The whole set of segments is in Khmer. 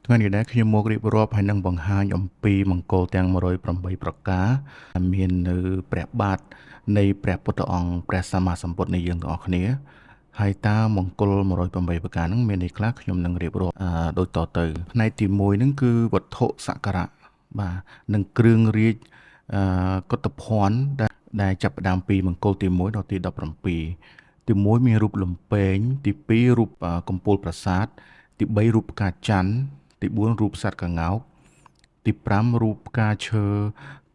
ថ្ងៃនេះដែរខ្ញុំមករៀបរាប់ហើយនឹងបង្ហាញអំពីមង្គលទាំង108ប្រការដែលមាននៅព្រះបាទនៃព្រះពុទ្ធអង្គព្រះសម្មាសម្ពុទ្ធនៃយើងទាំងអស់គ្នាហើយតើមង្គល108ប្រការហ្នឹងមានន័យខ្លះខ្ញុំនឹងរៀបរាប់ដូចតទៅផ្នែកទី1ហ្នឹងគឺវត្ថុសក្ការៈបាទនិងគ្រឿងរាជកុតភ័ណ្ឌដែលចាប់ផ្ដើមពីមង្គលទី1ដល់ទី17ទី1មានរូបលំពែងទី2រូបកំពូលប្រាសាទទី3រូបផ្កាច័ន្ទទី4រូបសត្វក្ងោកទី5រូបផ្កាឈើ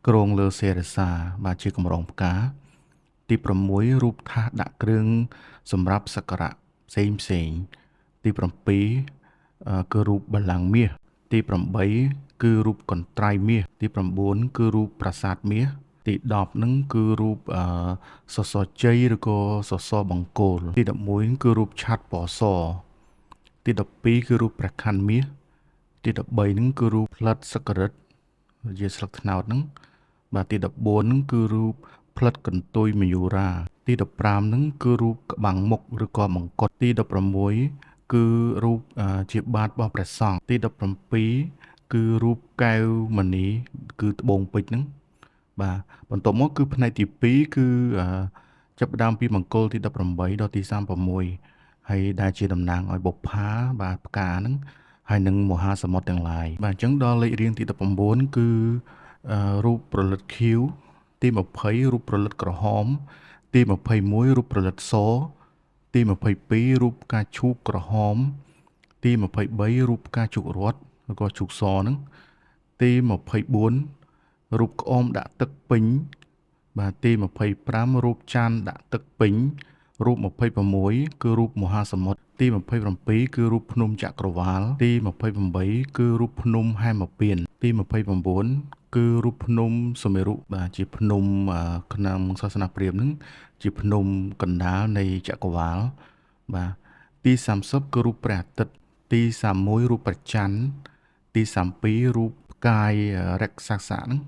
ក្រងលើសេរសាបាទជាកម្រងផ្កាទី6រូបថាសដាក់គ្រឿងសម្រាប់សក្ការៈផ្សេងផ្សេងទី7គឺរូបបល្ល័ង្កមាសទី8គឺរូបកន្ត្រៃមាសទី9គឺរូបប្រាសាទមាសទី10ហ្នឹងគឺរូបសសរជ័យឬក៏សសរបង្គោលទី11គឺរូបឆ័ត្រពណ៌សទី12គឺរូបព្រះខ័នមាសទី13ហ្នឹងគឺរូបផ្លិតសក្រិតជាស្លឹកត្នោតហ្នឹងបាទទី14ហ្នឹងគឺរូបផ្លិតកន្ទុយមយូរាទី15ហ្នឹងគឺរូបក្បាំងមុខឬក៏មង្គុតទី16គឺរូបជាបាតរបស់ព្រះសង្ឃទី17គឺរូបកែវមณีគឺត្បូងពេជ្រហ្នឹងបាទបន្ទាប់មកគឺផ្នែកទី2គឺចាប់ផ្ដើមពីមង្គលទី18ដល់ទី36ហើយដែលជាតំណាងឲ្យបុប្ផាបាទផ្កាហ្នឹងហើយនឹងមហាសមុទ្រទាំងឡាយបាទអញ្ចឹងដល់លេខរៀងទី19គឺរូបប្រលិតខៀវទី20រូបប្រលិតក្រហមទី21រូបប្រលិតសទី22រូបផ្កាឈូកក្រហមទី23រូបផ្កាឈូករ័ត្នឬក៏ឈូកសហ្នឹងទី24រូបក្អមដាក់ទឹកពេញបាទទី25រូបចានដាក់ទឹកពេញរូប26គឺរូបមហាសមុទ្រទី27គឺរូបភ្នំចក្រវាលទី28គឺរូបភ្នំហេមពាន្តទី29គឺរូបភ្នំសុមេរុបាទជាភ្នំក្នុងសាសនាព្រាហ្មណ៍ហ្នឹងជាភ្នំកណ្ដាលនៃចក្រវាលបាទទី30គឺរូបព្រះអាទិត្យទី31រូបព្រះច័ន្ទទី32រូបផ្កាយរក្សសៈហ្នឹង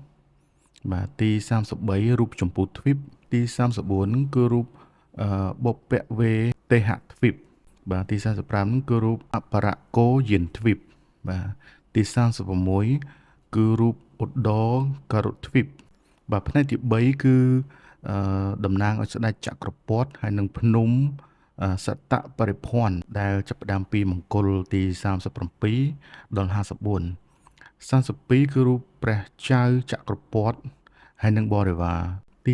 បាទទី33រូបចម្ពោះទ្វីបទី34ហ្នឹងគឺរូបបុព្វវេទេហទ្វីបបាទទី45ហ្នឹងគឺរូបអបរកោយានទ្វីបបាទទី36គឺរូបឧត្តរករុទ្វីបបាទផ្នែកទី3គឺតំណាងឲ្យស្ដេចចក្រពត្តិហើយនឹងភ្នំសតបរិភ័ណ្ឌដែលចាប់ផ្ដើមពីមង្គលទី37ដល់54 32គឺរូបព្រះចៅចក្រពត្តិហើយនិងបរិវារទី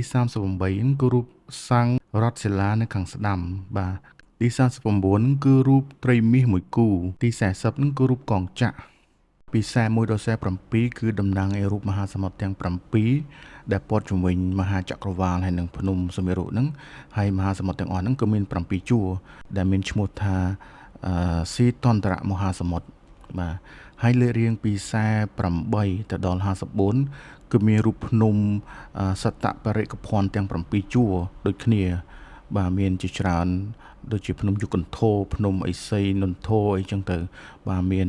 38គឺរូបសង្ឃរតសិលានៅខាងស្ដាំបាទទី39គឺរូបត្រីមាសមួយគូទី40ហ្នឹងគឺរូបកងចក្រពី41ដល់47គឺតំណាងឲ្យរូបមហាសមុទ្រទាំង7ដែលព័ទ្ធជុំវិញមហាចក្រវាលហើយនិងភ្នំសុមេរុហ្នឹងហើយមហាសមុទ្រទាំងអស់ហ្នឹងក៏មាន7ជួរដែលមានឈ្មោះថាស៊ីតន្តរមហាសមុទ្របាទហើយលេខរៀងពី48ទៅដល់54គឺមានរូបភ្នំសតបរិកភ័ណ្ឌទាំង7ជួរដូចគ្នាបាទមានជាច្រើនដូចជាភ្នំយុគន្ធោភ្នំឥសីនន្ធោអីចឹងទៅបាទមាន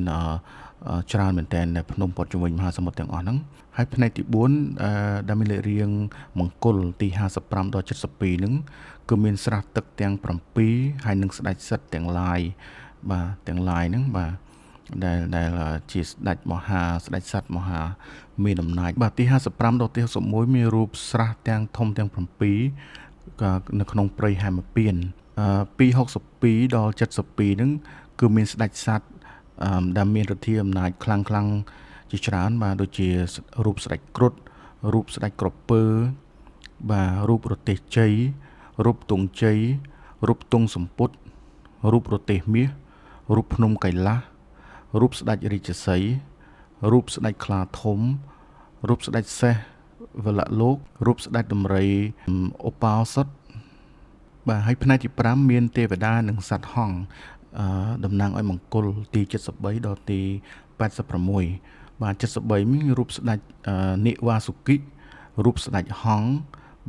ច្រើនមែនតើនៅភ្នំព័ទ្ធជុំវិញមហាសមុទ្រទាំងអស់ហ្នឹងហើយផ្នែកទី4ដែលមានលេខរៀងមង្គលទី55ដល់72ហ្នឹងគឺមានស្រះទឹកទាំង7ហើយនិងស្ដេចសិទ្ធទាំងឡាយបាទទាំងឡាយហ្នឹងបាទដែលជាស្ដេចមហាស្ដេចសត្វមហាមានអំណាចបាទទី55ដល់ទី61មានរូបស្រះទាំងធំទាំង7នៅក្នុងព្រៃហេមពាន្តពី62ដល់72ហ្នឹងគឺមានស្ដេចសត្វដែលមានឫទ្ធាអំណាចខ្លាំងខ្លាំងជាច្រើនបាទដូចជារូបស្ដេចគ្រុឌរូបស្ដេចក្រពើបាទរូបរទេះជ័យរូបទង់ជ័យរូបទង់សម្ពុតរូបរទេះមាសរូបភ្នំកៃឡាសរូបស្ដេចរាជសីហ៍រូបស្ដេចខ្លាធំរូបស្ដេចសេះវលលោករូបស្ដេចដំរីឧបោសថបាទហើយផ្នែកទី5មានទេវតានិងសត្វហង្សតំណាងឲ្យមង្គលទី73ដល់ទី86បាទ73មានរូបស្ដេចនិវាសុគិរូបស្ដេចហង្ស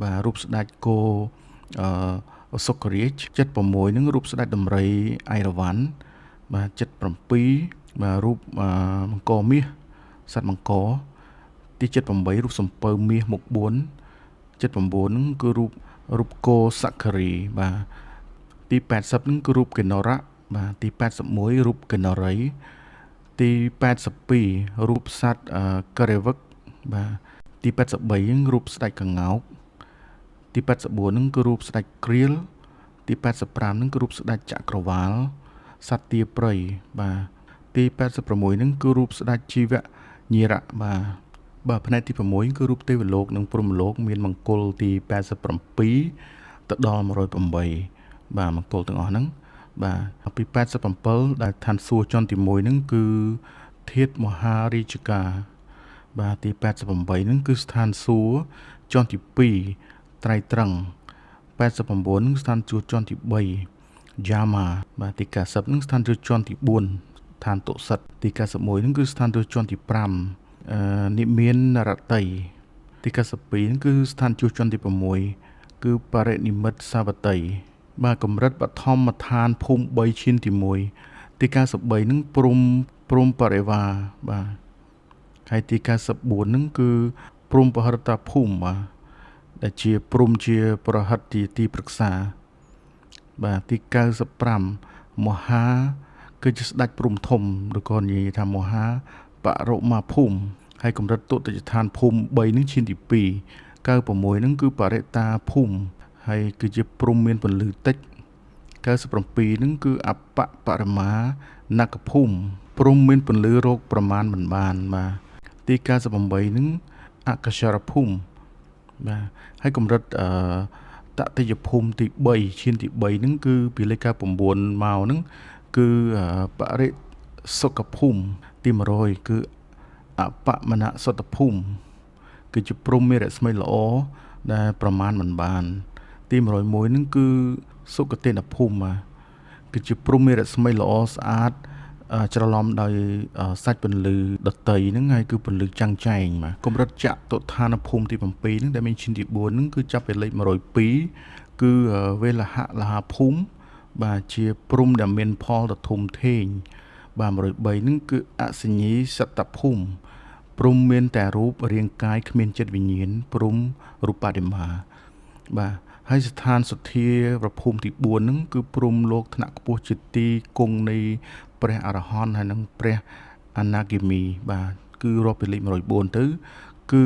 បាទរូបស្ដេចគោសុខរាជ76នឹងរូបស្ដេចដំរីអៃរវ៉ាន់បាទ77បាទរូបមង្គរមាសសត្វមង្គរទី78រូបសំពៅមាសមុខ4 79ហ្នឹងគឺរូបគោសក្ខរីបាទទី80ហ្នឹងគឺរូបកិនរៈបាទទី81រូបកិនរី ទី82រូបសត្វករិវឹកបាទទី83ហ្នឹងរូបស្ដេចក្ងោកទី84ហ្នឹងគឺរូបស្ដេចក្រៀលទី85ហ្នឹងគឺរូបស្ដេចចក្រវាលសត្វទាព្រៃបាទទី86ហ្នឹងគឺរូបស្ដេចជីវញិរៈបាទបាទផ្នែកទី6គឺរូបទេវលោកនិងព្រហ្មលោកមានមង្គលទី87ទៅដល់108បាទមង្គលទាំងអស់ហ្នឹងបាទពី87ដែលឋានសួគ៌ជាន់ទី1ហ្នឹងគឺធាតុមហារាជការបាទទី88ហ្នឹងគឺស្ថានសួគ៌ជាន់ទី2ត្រៃត្រឹង89ហ្នឹងស្ថានសួគ៌ជាន់ទី3យ៉ាម៉ាបាទទី90ហ្នឹងស្ថានសួគ៌ជាន់ទី4ឋានតុសិតទី91ហ្នឹងគឺស្ថានសួគ៌ជាន់ទី5និមាននរតីទី92ហ្នឹងគឺស្ថានជួសជាន់ទី6គឺបរិនិមិត្តសាវតីបាទកម្រិតបឋមដ្ឋានភូមិ3ឈានទី1ទី93ហ្នឹងព្រំព្រំបរិវាបាទហើយទី94ហ្នឹងគឺព្រំបហរតាភូមិបាទដែលជាព្រំជាប្រហិតទីប្រឹក្សាបាទទី95មហាគឺជាស្ដេចព្រំធំឬក៏និយាយថាមហាបរមាភូមិហើយកម្រិតទុតិយដ្ឋានភូមិ3នឹងឈានទី2 96នឹងគឺបរិតាភូមិហើយគឺជាព្រំមានពន្លឺតិច97នឹងគឺអបបរមានគភូមិព្រំមានពន្លឺរោគប្រមាណមិនបានបាទទី98នឹងអកຊរភូមិបាទហើយកម្រិតអឺតតិយភូមិទី3ឈានទី3ហ្នឹងគឺពីលេខ99មកហ្នឹងគឺបរិសុខភូមិទី100គឺអបមនសតភូមិគឺជាព្រំមានរស្មីល្អដែលប្រមាណមិនបាន ទី101ហ្នឹងគឺសុគតិនភូមិបាទគឺជាព្រំមានរស្មីល្អស្អាតច្រឡំដោយសាច់ពន្លឺដតីហ្នឹងហើយគឺពន្លឺចាំងចែងបាទកម្រិតចតុដ្ឋានភូមិទី7ហ្នឹងដែលមានឈានទី4ហ្នឹងគឺចាប់ពីលេខ102គឺវេលហលហាភូមិបាទជាព្រំដែលមានផលដ៏ធំធេងបាទ103ហ្នឹងគឺអសញ្ញីសតភូមិព្រំមានតែរូបរាងកាយគ្មានចិត្តវិញ្ញាណព្រំរូបបដិមាបាទហើយស្ថានសុធាប្រភូមិទី4ហ្នឹងគឺព្រំលោកថ្នាក់ខ្ពស់ជាទីគង់នៃព្រះអរហន្តហើយនិងព្រះអនាគមីបាទគឺរាប់ពីលេខ104ទៅគឺ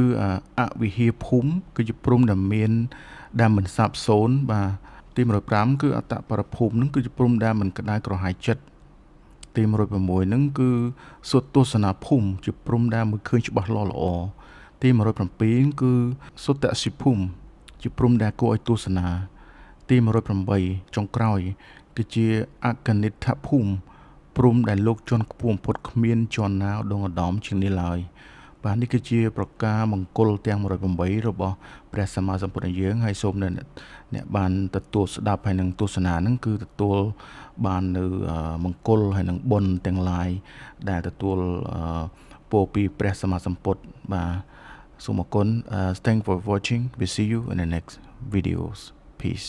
អវិហាភូមិគឺជាព្រំដែលមានដែលមិនសាបសូន្យបាទទី105គឺអតបរភូមិហ្នឹងគឺជាព្រំដែលមិនក្តៅក្រហាយចិត្តទី106ហ្នឹងគឺសុទស្សនាភូមិជាព្រំដែលមើលឃើញច្បាស់លាស់ល្អទី107គឺសុតសិភូមិជាព្រំដែលគួរឲ្យទស្សនាទី108ចុងក្រោយគឺជាអកនិដ្ឋភូមិព្រំដែលលោកជន់ខ្ពស់បំផុតគ្មានជាន់ណាដងឧត្តមជាងនេះឡើយបាទនេះគឺជាប្រការមង្គលទាំង108របស់ព្រះសម្មាសម្ពុទ្ធយើងហើយសូមអ្នកបានទទួលស្ដាប់ហើយនឹងទស្សនាហ្នឹងគឺទទួលបាននៅមង្គលហើយនឹងបុណ្យទាំងឡាយដែលទទួលពរពីព្រះសម្មាសម្ពុទ្ធបាទសូមអរគុណ។ Thank for watching. We see you in the next videos. Peace.